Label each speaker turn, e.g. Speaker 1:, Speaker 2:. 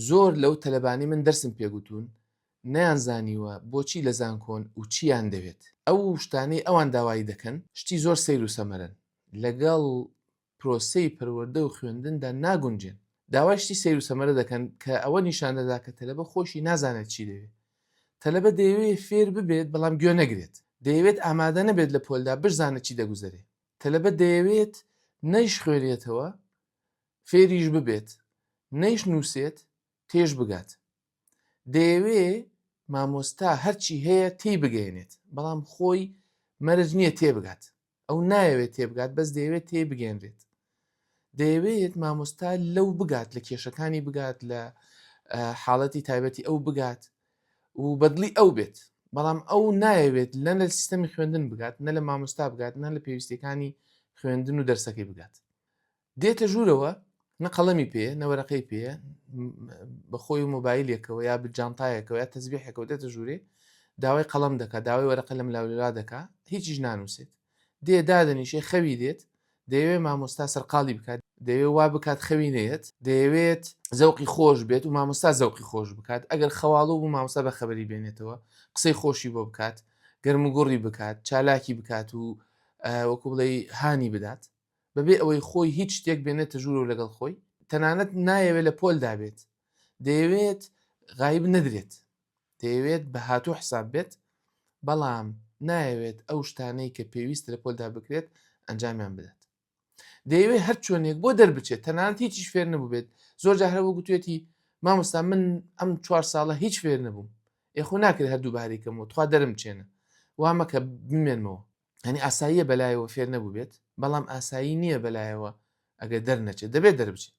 Speaker 1: زۆر لەو تەلەبانەی من دەرسم پێگوتوون نەیانزانیوە بۆچی لە زانکۆن و چییان دەوێت. ئەو شتانەی ئەوان داوای دەکەن شتی زۆر سەیر و سەمەرەن، لەگەڵ پرۆسەی پەروەردە و خوێندندا ناگونجێن. داوای شتی سەیر و سەمەرە دەکەن کە ئەوە نیشان دەدا کە تەلەبە خۆشی نازانێت چی دەوێت. تەلەبە دەیەوێت فێر ببێت بەڵام گوێ نەگرێت. دەیەوێت ئامادە نەبێت لە پۆلدا بشزانێت چی دەگوزەرێ. تەلەبە دەیەوێت نەیشخوێنێتەوە فێریش ببێت، نەیشنووسێت تێش بگات. دەیەوێ مامۆستا هەرچی هەیە تێی بگەیەنێت، بەڵام خۆی مەرج نییە تێبگات. ئەو نایەوێت تێبگات بەس دەیەوێت تێی بگەێنرێت. دەیەوێت مامۆستا لەو بگات، لە کێشەکانی بگات، لە حاڵەتی تایبەتی ئەو بگات و بەدڵی ئەو بێت. بەڵام ئەو نایەوێت نە لە سیستەمی خوێندن بگات، نە لە مامۆستا بگات، نە لە پێویستیەکانی خوێندن و دەرسەکەی بگات. دێتە ژوورەوە نە قەڵەمی پێیە نە وەرەقەی پێیە بە خۆی و مۆبایلێکەوە یا بجانتایەکەوە یا تەزبیحێکەوە دێتە ژوورێ داوای قەڵەم دەکات داوای وەرەقە لەم لاولێرا دەکا هیچیش نانووسێت دێ دادەنیشێ خەوی دێت دەیەوێت مامۆستا سەرقاڵی بکات دەیەوێت وا بکات خەوی نەیەت دەیەوێت زەوقی خۆش بێت و مامۆستا زەوقی خۆش بکات ئەگەر خەواڵو بوو مامۆستا بە خەبەری بێنێتەوە قسەی خۆشی بۆ بکات گەرموگوڕی بکات چالاکی بکات و وەکو بڵێ هانی بدات بەبێ ئەوەی خۆی هیچ شتێک بێنێتە ژوورەوە لەگەڵ خۆی، تەنانەت نایەوێت لە پۆلدا بێت، دەیەوێت غایب نەدرێت، دەیەوێت بە هاتوو حساب بێت، بەڵام نایەوێت ئەو شتانەی کە پێویستە لە پۆلدا بکرێت ئەنجامیان بدات. دەیەوێت هەر چۆنێک بۆ دەربچێت، تەنانەت هیچیش فێر نەبووبێت. زۆر جار هەر گوتوێتی مامۆستا من ئەم چوار ساڵە هیچ فێر نەبووم، ئێ خۆ ناکرێت هەر دووبارەی کەمەوە، تخوا دەرم بچێنە، وا مەکە بمێنمەوە. یانی ئاساییە بەلایەوە فێر نەبووبێت، بەڵام ئاسایی نییە بەلایەوە ئەگەر دەرنەچێت، دەبێت دەربچێت.